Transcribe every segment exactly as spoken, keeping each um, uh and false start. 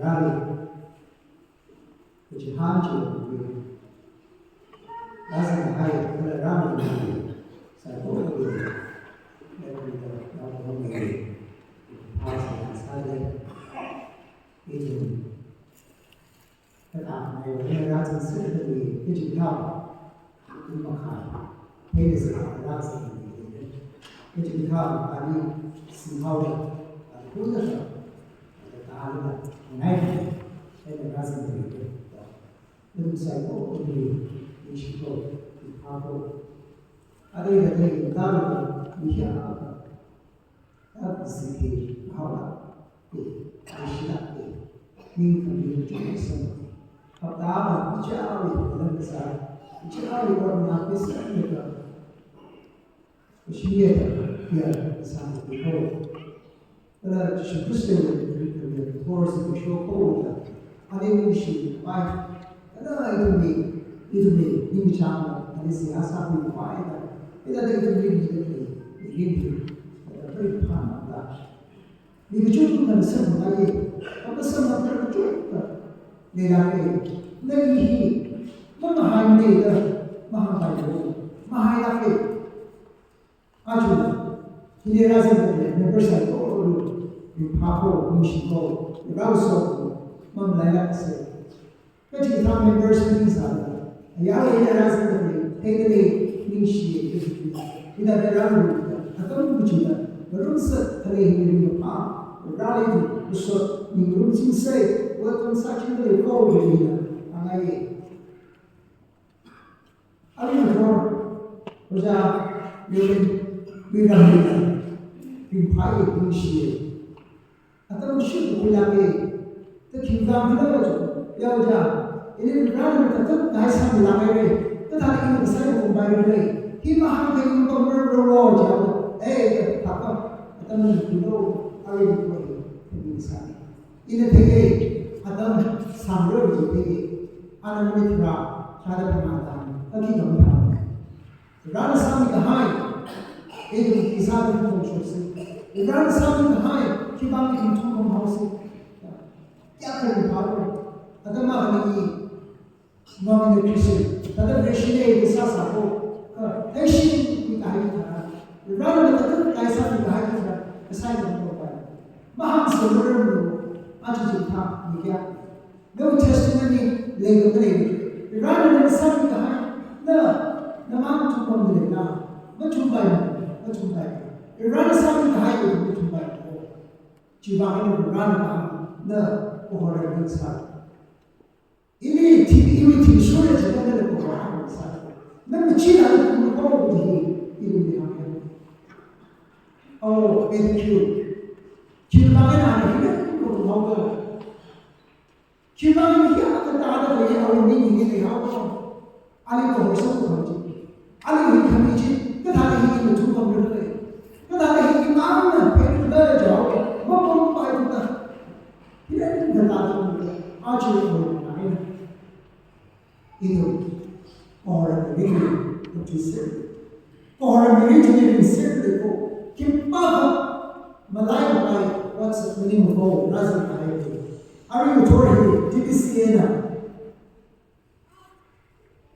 Rāmi, kachihan chi, asana hai, kala rāmi, sai ko, Katamnei rāzangserda lei, kachikathā, ithum makhai, theida sāda rāzangda lei. Kachikathā, ani singhaoda, akhunna, atāna, ngai, theida rāzangda lei. Ithum saikora, ithum, ningshiko, ithako. Athei, athei, ithāda, mihiya, Akha zingkum haoda, eh, ashi lāka, eh, ning khami chungmeisang. Hapta ama ichāwui lam kasā, ichāwui ot na kasā leka. Kashiya, ya, kasā ko. Kala Jishu Khristawui ringkaphā, force ko shokhaoda. Ani ningshipai. Ana ithumli, ithumli, ningchāng, ani seihā sākhuipai da. Ina da ithumli mida lei, ithumli. Ana ringphāna da. Mi kachungkhana samphangngaiya. Kha masamphang kachungkha leilāka. Na hi, mamahai maleida, mahāngpailo. Mahailāka. Aja, hili rāzangda lei, member saikora, ringphāko, ningshiko, rāso, mamalailāksa. Kachikathā members ningsāda, ayarli hili rāzangda lei, theida lei, ningshi, hithāda rālu, atam kachida, ngarumsa, khalei hili ringkaphā, rāleitu, kusot, ningrumchingsa, welcome sāchingda leiko, hili, angaiya. Arui ngathor, Ojā Reverend Luiram Luiram, ringphāya, ningshiya. Atam shuk khuilāka, ta khingkang khala jo, ya Ojā, ili Varena matakhak kahai sāmilākhaira, kathāda ina kasai kumbai ri lei, hi mahāngkha ina pamrar ro ro jo, eh, thaka, atam nana khuilo, arui ngathor hi, ta ningsāya. Ina theiya, atam sāmrar ji theiya, ana minute tharā, shāda phangā tang, kaki kam tang. Varena sāmikahai, ithum khisā ithum shoksa. Varena sāmikahai, khivang ithum thumkham haosa. Kayākha ringphāra. Atam akhana i, Nominal Christian, thāda Christian hi kasā sāko, kha, Christian hi kahai tharan, Varena matakhak kahai sāmikahai tharan, kasai ngamkopai. Mahāngsa mararmilo, aja chithā, mi kayā. New Testament li leida khalei, Varena nana sāmikahai, na, namang thumkham leila, mathumpai, mathumpai. Varena sāmikahai, mathumpai. Chiwui vang eina Varena kahāng, na, kahor ningsā. Ili thing, iwui thing shurda jida nana kahor sā. Na machila kumko hi, ili mi hāng. Oh, thank you. Chiwui vang eina ana hili kumko haoda. Chiwui vang eina hi akha thāda lei, awui ning hi leihaoda. Ali kahor sākahai chi. Ali hi khami chi, kathāda hi ina thumkham ri lei. Kathāda hi imangna pheikhala jo, mapampai da. Hili ina thāda, aja ithum ngai. Ithum, kahor mirin, ot chi sā. Kahor mirin chi ningsālāka. Khipākha, malaipai, what's the meaning of all, rāzangpai. Arui ngathor hi, T B C A na.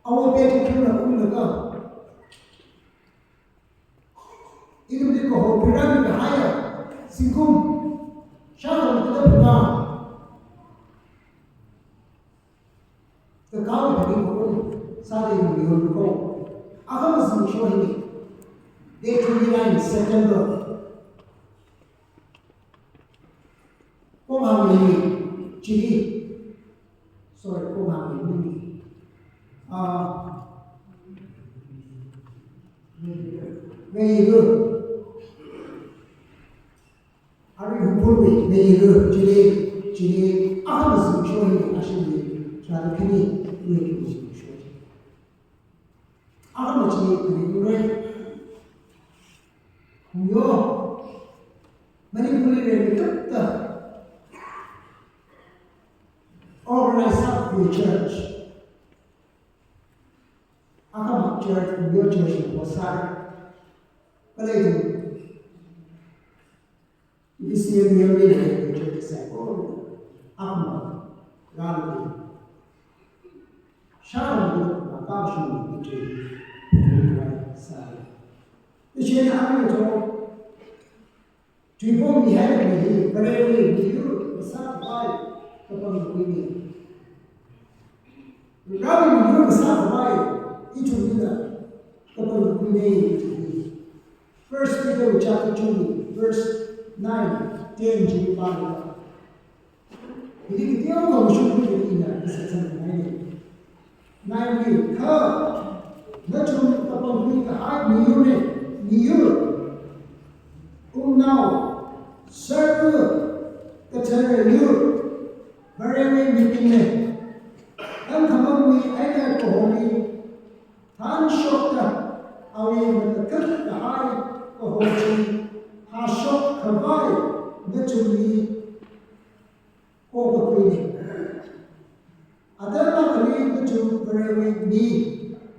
Awui pet kina umlaga. Ithumli kahor khuirāmikahaiya, zingkum, shākhamang kathā phangā. Kakao phaning ko, sāda ithumli hon ko. Akhama zimiksho hili. Date twenty-nine September. Konghāngli, chili. Sorry, Konghāngli, mini. Ah, Meiyinlu. Arui Hungpungli, Meiyinlu, chili, chili. Akhama zimiksho hili, ashili, shāda khani, wui zimiksho. Akhama chi, ani ure. Yo. Manipurli leikathā. Organize up your church. Akhama church, your church, ko sāra. Kala ithum. T B C A li yangli lei church saikora. Akhama, rāli. Shākhamang kathā shim ni ithum. Sāra. Ishi na ami to. Tuipom mihaira mi hi, Vareli, milu, sāpai. Prohowui miyur kasā khavai ithumna kapangkhuinei. First Peter chapter two, verse nine, ten chi pālu. Hili kateokha mashungkhuida ina kasā sāngainei. Nine li, kha nathum kapangkhui kahai miyurna, miyur, wungnao, serpa, kathara yur, Varewui mibingna. Tangkhamangwui eina kaholi thanshokta awui matakhak kahai kaho chi hāshok khavai nathumli hokakhuinei. Atam akhali nathum Varewui mi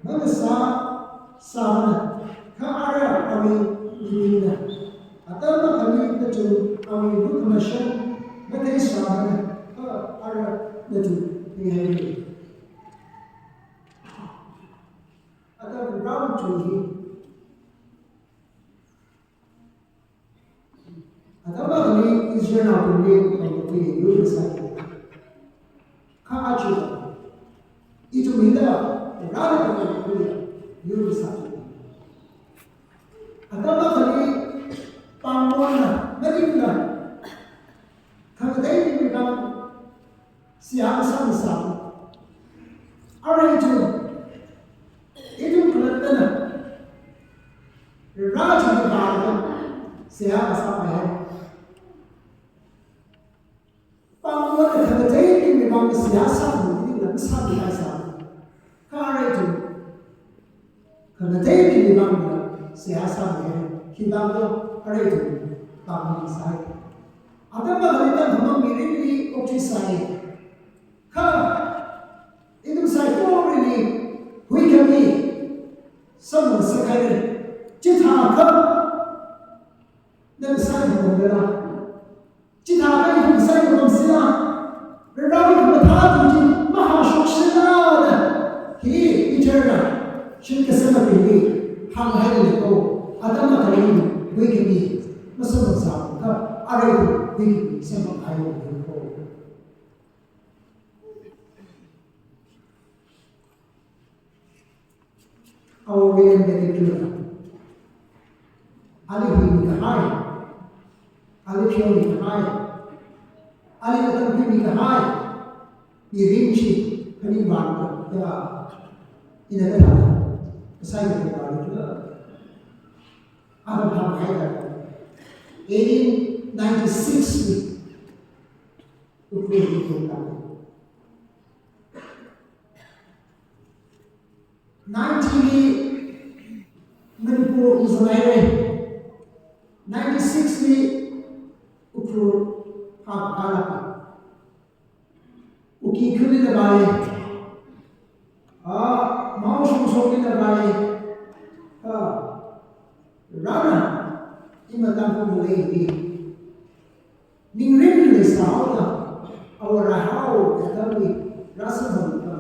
mangasā sāmana, kha ara awui mibingna. Atam akhali nathum awui lukhamashan matheisāmana, kha ara nathum theihaira. Atam round two hi. Atam akhali Israelnaobingli kapangkhui yur kasā. Kha aja ithum hila rāda kapangkhui yur kasā. Atam akhali pāngmonna, maningla, khangatei bingwui vang seihā sāngasā. Arui ithum, ithum khalattana rāchungda seihā kasā hai. Pāngmonna khangatei bingwui vang seihā sāmi, ithum lam sāmi kahaisā. Kha arui ithum khangatei bingwui vang seihā sāmi, khipākhala arui ithum pāngmon sai. Atam akhali tangkhamang mirinli okthuisai. Kha ithum saikorali huikhami samphang sāhaira. Chithākha nana saikhami lala, chithākha ithum saikhami sila, Varewui khamathā tui chi mahāshokshila da, hi Peterna shitkasangabingli hānghailei ko. Atam akhali huikhami masamphang sākha, arui huikhami samphanghailei ko. Our William Pettigrew. Ali huimi kahai, ali pheomi kahai, ali katamkhuimi kahai mirin chi khaningvānda, ina kathā kasai kathā vānda. Atam hānghaida, eighteen ninety-six li Ukhrul, Ukhrul tāmi. Ninety li Manipur uzanhaira. Ninety-six li Ukhrul hapkala. Kuki khunli navai. Ah, Mao Songtson li navai. Ah, rāna, ima Tangkhul ngalei hi. Ningrin leisāhaoda, awarahao, yathāli, rāsamphangda,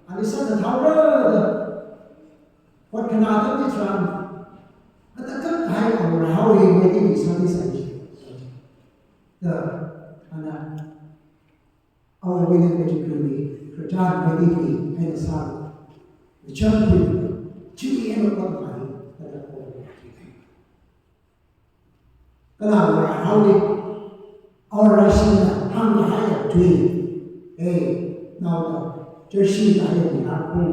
ali sāthathaora da, hotkhana atam chitharan, matakhak kahai awarahao hi Meiteili sāngasai. Da, ana, our William Pettigrew li, Khararchan Meiteili, eina sā, Richard Hill, G M Kotmai, da, da, ko. Kala awarahao hi, awarashina hāngkahai tui, eh, naoda, jersey kahai ni hāngkahai,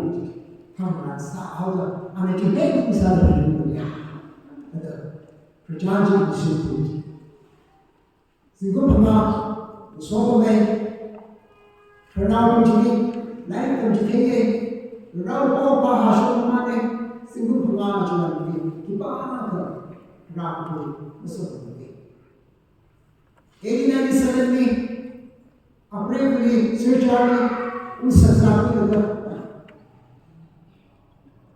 hāngkahai sāhaoda, ana ki bek sāda yungya. Kala, Khararchan chi ishi tui. Zingkum phangā, sokhami, Khararnaobing chili, lairik tamchitheiya, rao pao pāhāshok mana, zingkum phangā machuan li, khipākha rākhui masāmana. Eighteen ninety-seven li, apreivali, Silchar li, ungshāsā khuilaga,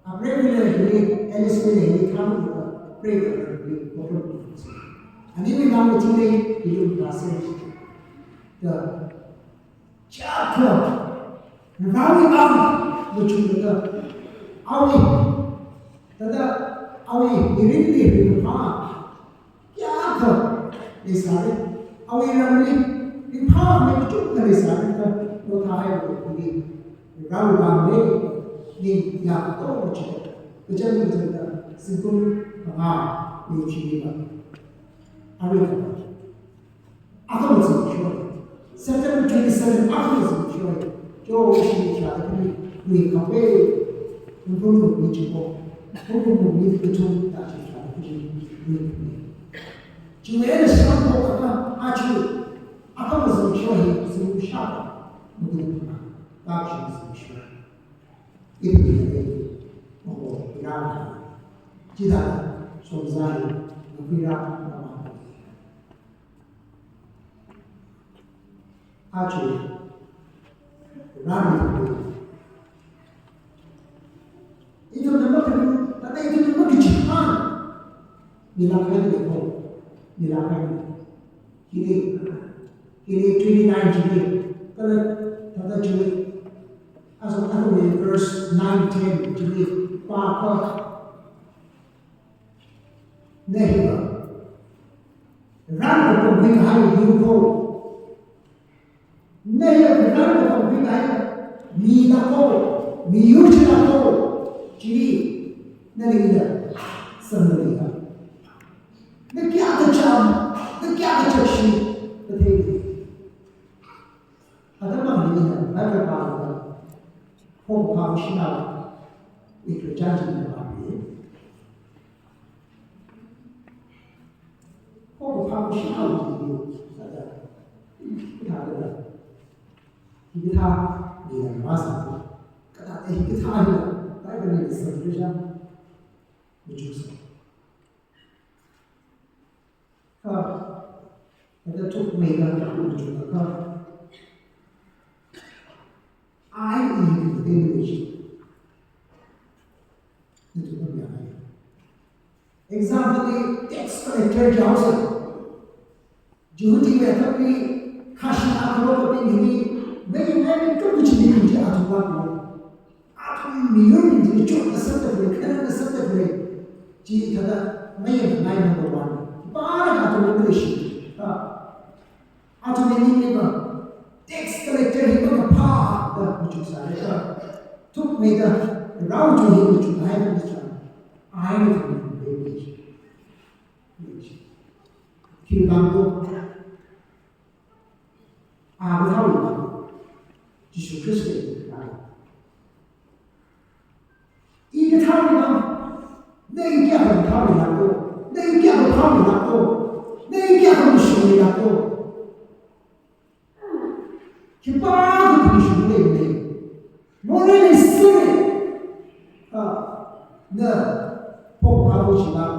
apreivali hili, Alice li hili, kham khuilaga, apreivali hili, program khuilaga. Ani mi mang chili, hili, ungshāsā. Da, chakha, Varewui vang, machukda, awui, thāda, awui mirinli ringphā kayākha leisāra, awui ramli ringphāmei kachungkha leisāra, kha Totha hai lo kuni, rau rau ne, ning yam to chi, kachang kachangda, zingkum mangā, ni chi ni ba. Arui na ba. Atam zing shoi. September twenty-seven, atam zing shoi. Jo shi cha da kuni, ni kape, mpung ni chi ko. Mpung ni chi ko, ta chi cha da kuni, ni ni. Chiwui eina shākha kha, achu, akhama zingshok hi, zingshok, mukuni pama, kapshi zingshok. Ithumna, oho, ira, chida, somzai, mukira, mama. Achu, rami, ithumna makhayu, tata ithumna makhayu chihān. Milakhaili ko, milakhaili. Hili, hili twenty-nine chili, kala tata chili. Aso, aso ni verse nine, ten chili, pākha. Nahiva. Rākapam mikahai yuko. Naya rākapam mikahai, mi lako, miyur chi lako, chi, nali ila, samali ila. Na kayākha cham, na kayākha chakshi, na thei. Atam akhali ina, Bible pālaga, hong pā shinao, ikra chang chang pā. Ko ko pha ko shi au ji ni. Ada. Kita ada. Kita ni yang masa. Kata eh kita ada. Tapi kan ni sendiri. Lucu sih. Ka. Ada tuk mega lucu ka. Ai ini kita ni. Itu pun yang lain. Example li tax collector jaosa. Jihudi wui atamli khashina khalok kaping hili, mei mei mei kapuchi ni kaji athum lak lo. Athum miyurbing chi chotna sāda khalei, khanana sāda khalei. Chithāda mei mei number one. Para athum khalei shi. Ha. Athumwui ningli va, tax collector hi makaphā da machuksālakha, thukmeida, rao chi hi machukhai da machukhai, ai na thukmei. Khi bang to, a kathāwui bang, Jishu Khrista hi bang. I kathāwui bang, na i kayākha kathāwui bang to, na i kayākha kathāwui bang to, na i kayākha mashungwui bang to. Khipākha mashung leilei. Morei leisei. Ah, na, pok pā ko chi bang,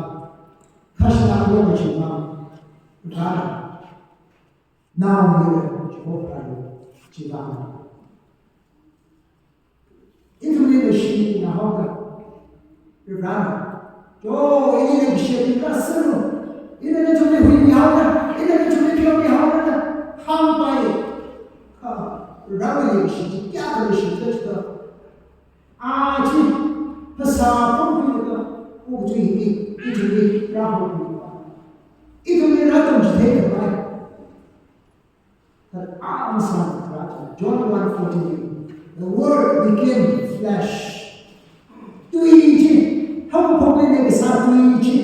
khashina ko chi bang, bang. Naomayara, Jehova, Jehova. Ithumli leishina haoda. Varena. Jo, ini leishina kasālu. Ina nathumli huimi haoda. Ina nathumli pheomi haoda. Hāngpai. Kha, Varena leishina, kayākha leishina da. Achi, phasā pongkhuilaga, okathui hi, ithumli rāhokhuipa. Ithumli rātamchithei khavai. Kha a masāna kharā chi, John one fourteen, the word became flesh. Tui chi, haokaphokli leikasā tui chi,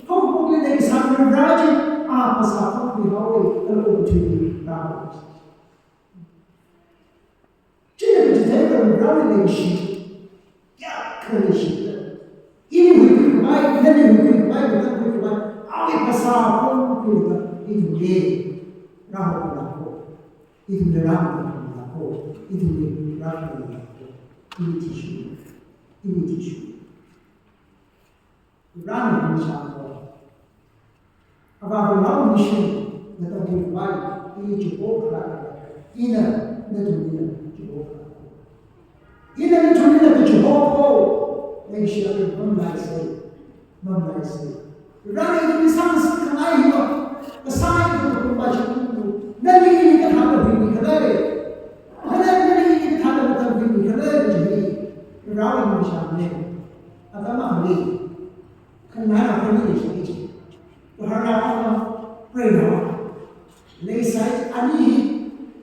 haokaphokli leikasā Vare chi, a phasā pongkhui haowa, kala okathuili rāhaowa. China kachithei kha Varewui leishi, kayākha leishi. Ili huikhui khavai, nali huikhui khavai, nali huikhui khavai, awui phasā pongkhuilaga, ithumli rāhokhuilaga ko, ithumli rāhokhuilaga ko, ithumli rāhokhuilaga ko, ili thishu, ili thishu. Varena ningshāko. Avāva̱ naomayara mission, nathumli khavai, i chiko khavai, ina, nathumli chiko khavai. Ina nathumli chiko ko, leishiya mamlaisei, mamlaisei. Varena ithumli sāngasak khangai hi va, kasā hi va kumba chi kumbu, nali ili kathāda huimi khala. Khala nali ili kathāda matam huimi khala, chi hi, Varewui ningshāne. Atam akhali, khangaina akhali leishi chi. Prohara akha, preina akha. Leisai ani hi,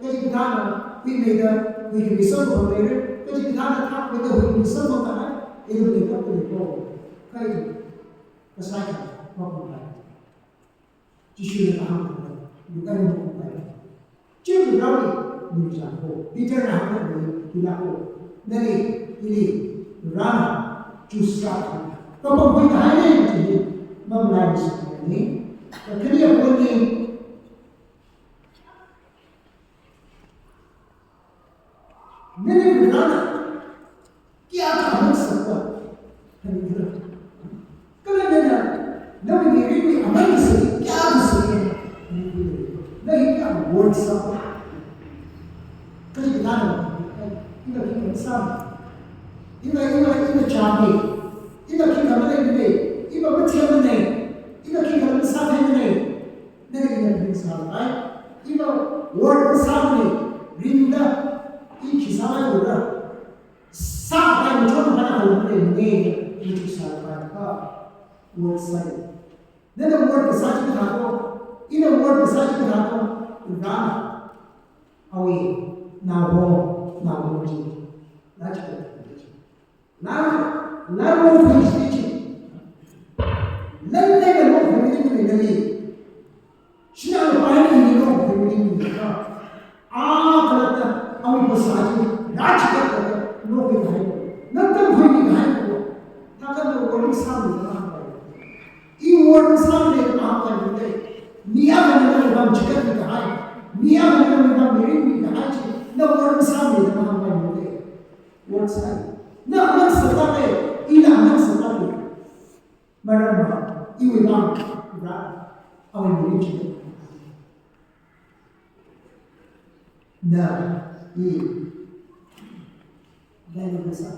kachikathāna huimeida huikhami samkaphang leira, kachikathāna thakmeida huikhami samkaphang kahai, ithumli kapda leiko. Kha ithum kasai akha mapampai. Jishuna kahāng, lukhaina mapampai. Chieina Vareli ningchāngko. Peterna hāngkahai hila ko. Nali, ili, Varena choose sākahai, kapangkhui kahaina kaji hi mamalaisāmana. Kakhane apong hi, nali Varena kayākha aman sākhala, khaningkhala. Kala nana, nawui mirinwui aman sāki, kayākha sāki, khaningkhala. Na hi kayākha worth sākhala. Kachikathāna, ina khikha masāmana. Ina, ina, ina chāmana. Ina khikha maleimana. Ina mathemmana. Ina khikha masātheimana. Nana ina phaning sālapai. Ina worth masāmana. Ringda, i khi sālaira. Sāpai machon pai kala maleimana. Ina khi sālapai kha worth sāi. Nana word kasā chi kathāto, ina word kasā chi kathāto, Varena awui naoho, naoho chi, rāchikat chi. Lan, lan mokhui chi chi. Lan leila mokhui maningmana nali. Shina lo pai ni ni mokhui maningmana. A khalatta, awui phasā chi, rāchikat khalatta, mokhui kahai. Nang tamkhuimi kahai ko. Thākha na word sāmida mahāngpai. I word sāmida mahāngpaimana. Mi akhana nawui pam chikatmi kahai. Mi akhana nawui pam mirinmi kahai chi, na word sāmida mahāngpaimana. Word sāi. Na aman sātake, ina aman sātake. Maramva, iwui vang, Vare, awui mirin chi. Na, i, value kasā.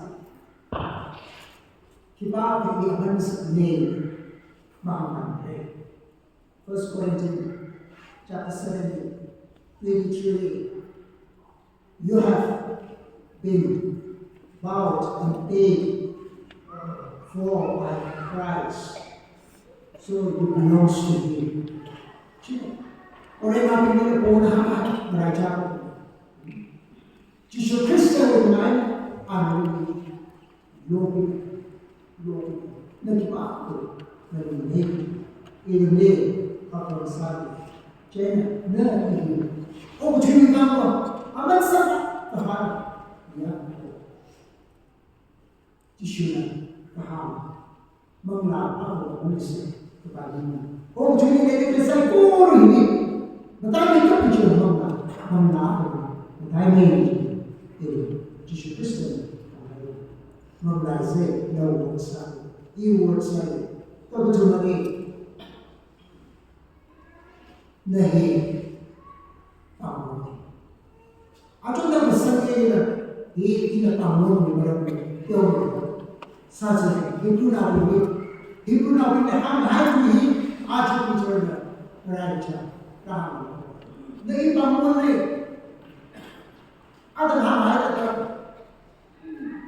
Khipākha i aman sāne, mahāngpaimana. First Corinthians chapter seventeen, twenty-three. You have been bought and paid for by Christ, so you belongs to Him. Chi, ore na pini le pona hama maraja ko. Jishu Khristawui ngai, amen. Lopi, lopi, na khipākha, na lungli, i lungli, apong sāli. Chieina, na i, okathuiwui vang ko, aman sākahai, ya, Jishuna kahāng, manglā apong ungse, kapā lina. Okathuili leida khalei saikora hili, mataimei kapi chi manglā, manglā apong, mataimei, eh, Jishu Khristana, manglā se, na word sā, i word sā, kapā chungmani, na hi pāngmon. Achon na masang ina, hi ina pāngmonwui maram teomei. Sāse, Hebrew naobingli, Hebrew naobingli hānghai tui hi, aja Peterna, raicha, kahāng. Na hi pāngmonne. Atam hānghai thāda,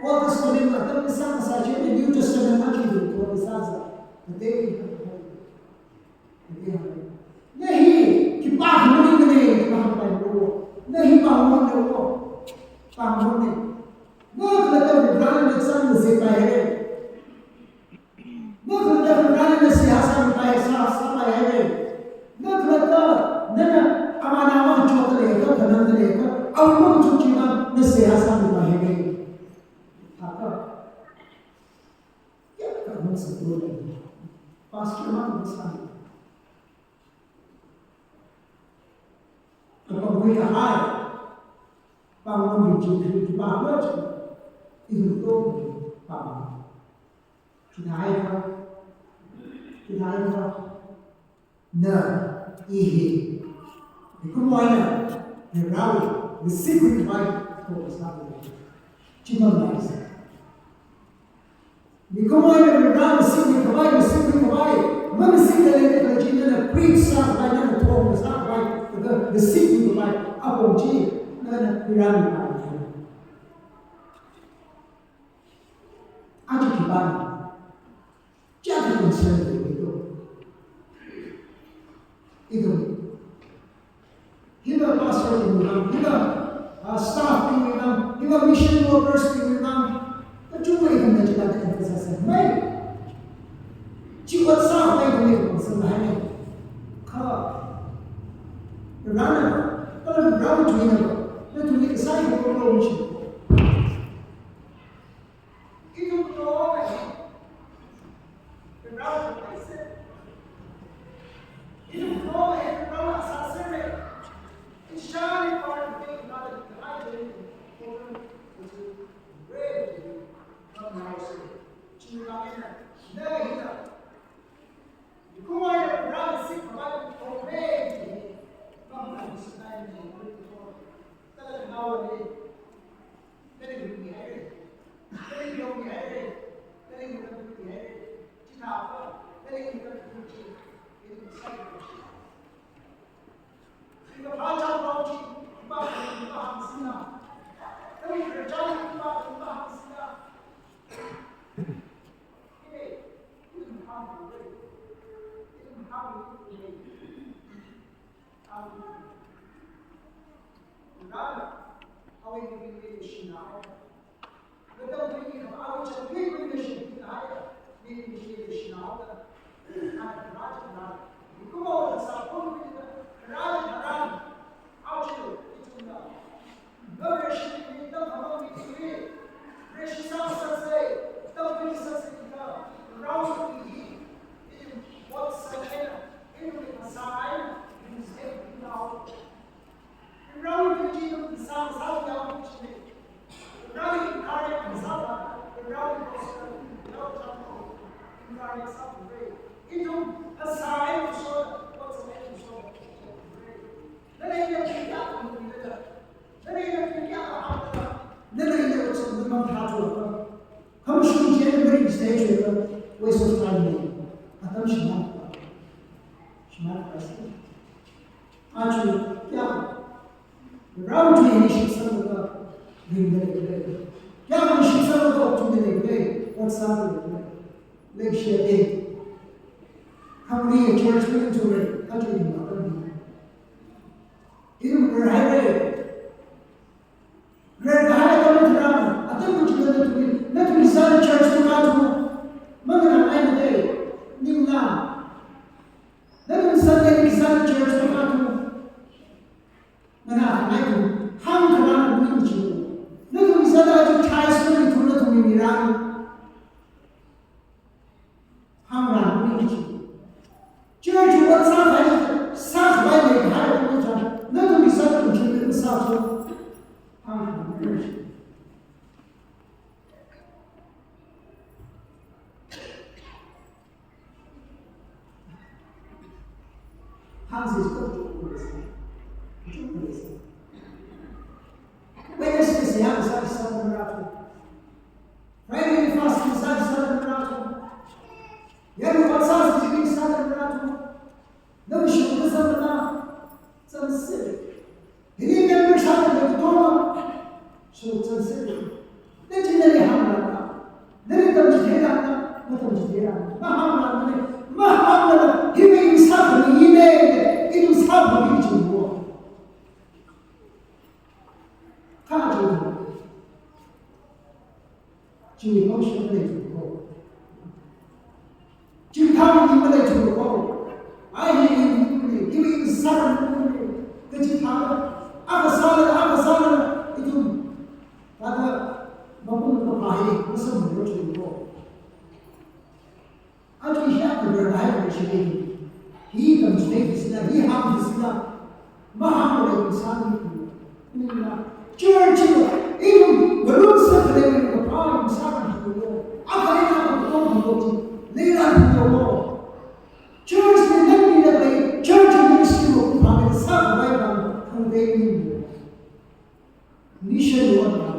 Old Testament atam kasā kasā chi, New Testament aja ithum thot kasā sā. Kate, kate. Na hi khipākha maningmana, mahāngpaimana. Na hi pāngmonne, pāngmonne. Na khalatta Varena zangda zangpai haire. Na khalatta Varena seihā sāmipai, sā, sāpai haire. Na khalatta, nana amana machotda leiakha, khanangda leiakha, awui machot chi vang na seihā sāmipai haire. Thākha, kayākha masālu. Pastor mang masālu. Kapangkhui kahai, pāngmonbing chi khipākhala chi, ithum tongli pāng. Chithākha, chithākha, na, i hi, mikumo eina, Varewui, ngasikhui khavai, ko kasā ko. Chi manglā se. Mikumo eina Varewui ngasikhui khavai, ngasikhui khavai, mangasikda leida khalei chi nana preach sākhavai, nana thong sākhavai, kha ngasikhui khavai, apong chi, nana Varewui pāng. Aja khipāna. Chiyākha concern leida to. Ithum. Hiva pastorbingwui vang, hiva, ah, staffbingwui vang, hiva mission workersbingwui vang. Kachungkha ithumna chithāda emphasize sāmei. Chi ot sākhavai ithumli concern leihai. Kha. Rana, kala Varewui tuina, nathumli kasā hi konglo mishi. Ithum khangarowa hi Varewui sāsem. Ithum khangarowa hi Varewui sāsem. It's shining part of being not a high day. Chieina, na hina. Khangarowa hi Varewui sāsem. Waste of time ne. Atam shimān, shimān. Achu kayākha Varewui tui hi shitsanglaga ringda leikhala? Kayākha shitsanglaga tui leikhala? Ot sāda leikhala? Leishiya de. Khangri church meeting thura, achu ringda leikhala? Ithum rarhaira. Rarkahai atam tharan, atam kachungkha nathum, nathum sāda church makathu. Manganāngaimana de, ningla. Nathum Sunday sāda church makathu. Nganāngaithum, hāngtharan ning chi. Nathum sāda aja church mathum nathum mirang. Hāngran ning chi. Church ot sākahai, sākhavai leikahai ot sā, nathum sāda church masāthu. Hāngran ning chi. Hāngsi chikha chukphalei sa. Chukphalei sa. Wednesday seihā kasā sāda marāthu. Friday fast kasā sāda marāthu. Yarui ot sāsi chili sāda marāthu. Nang shukta sāda na. Sāsi. Hili member sāda na toma. Shuk sāsi. Nali china nali hāngranna. Nali tamchitheira na, matamchitheira. Mahāngranna, mahāngranna. Hiwui sākhami ne, ithum sākhami chungwa. Kha chungwa. Chili pangshap maleithuko. Chili thang ni maleithuko. Ai hi ni ni ni ni sāra ni ni. Kachi thang. Akha sāla, akha sāla. Ithum. Thāda mapung kapai, masamlo thuko. Aja hi akha rarkahai kachi hi. Hi tamchithei sila, hi hāng sila. Mahāngla sāni. Ningla. Church lo, ithum, ngalung sākhalei kapā sākahai lo. Akha ina kapā lo chi. Leila lo. Church ni nang ni na lei, church ni si lo kapā sākhavai kapā. Khangatei ni. Mission lo na.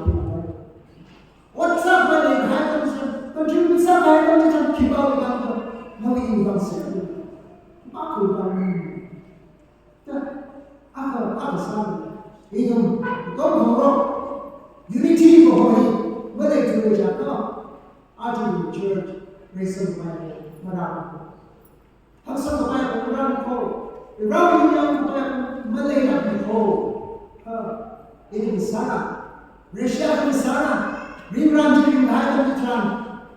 Ot sākhavai leikahai atam chitharan, contribute sākahai atam chitharan, khipāwui vang, nawui vang sālu. Makhuivang. Ta, akha, akha sālu. Ithum, tongkhongrok, unity kaho hi, maleithura jiakha, aja church, reason why, marān. Hangsang kapai ko, Iran ko, Iran Union ko, maleilāk ko. Ha, ithum sāra, Russia ithum sāra, ringran chi ringhai ithum tharan,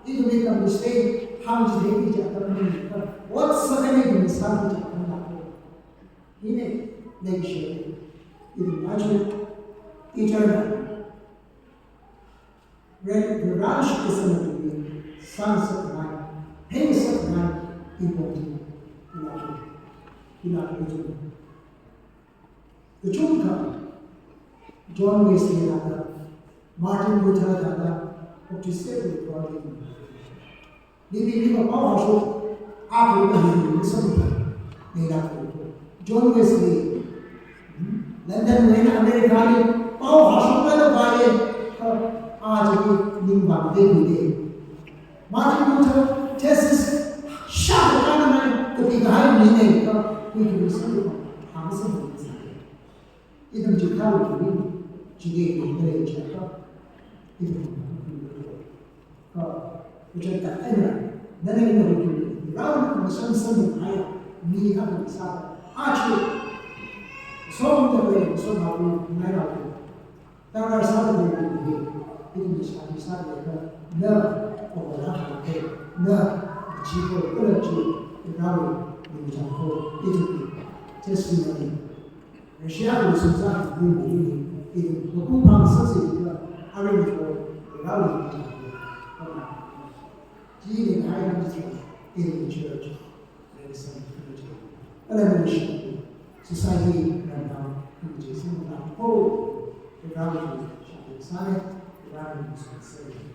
ithum ithum state, hāngchithei chi atam ni, ha, ot sākahai ithum sāra chi atam lāk ko. Hina, leishiya, ithum aja, eternal. Re-, Varena shitsangda tui, sāngasakngai, pheisangngai, important. Ina, ina, ina. Kachungkha, John Wesley thāda, Martin Luther thāda, Baptist Church thāda. Nili nili pao hashok, akha hi nisam leilāk ko. John Wesley, hmm? London wui eina America li, pao hashok la la vāye, ha, aja hi ningvang de de. Martin Luther, thesis, shākha kanamai, kapikahai mi ne, ha, hui ki nisam, ha, nisam, nisam. Ithum chikha ithum, chili ithum maleila jiakha, ithum, ka, kuchai ta aina, nana ina ithum, rao na masam sam haya, hi akha sāda, aja, somda lei, somhaowa, ngainaowa. Darkar sāda lei, hi, hi, hi, sāda, sāda lei, na, ola ha, na, chi ko, kala chi, na, ni chang ko, hi, hi, testimony. Russia ko sāsa, hi, hi, hi, hi, ko, ko, pang sa si, ka, aring ko, na, ni chang ko. Chi ni hai na chi, in the church, there is some unity. Ala na shi, society, na na, unity, so na ko, the gravity, shall be side, the gravity is the same.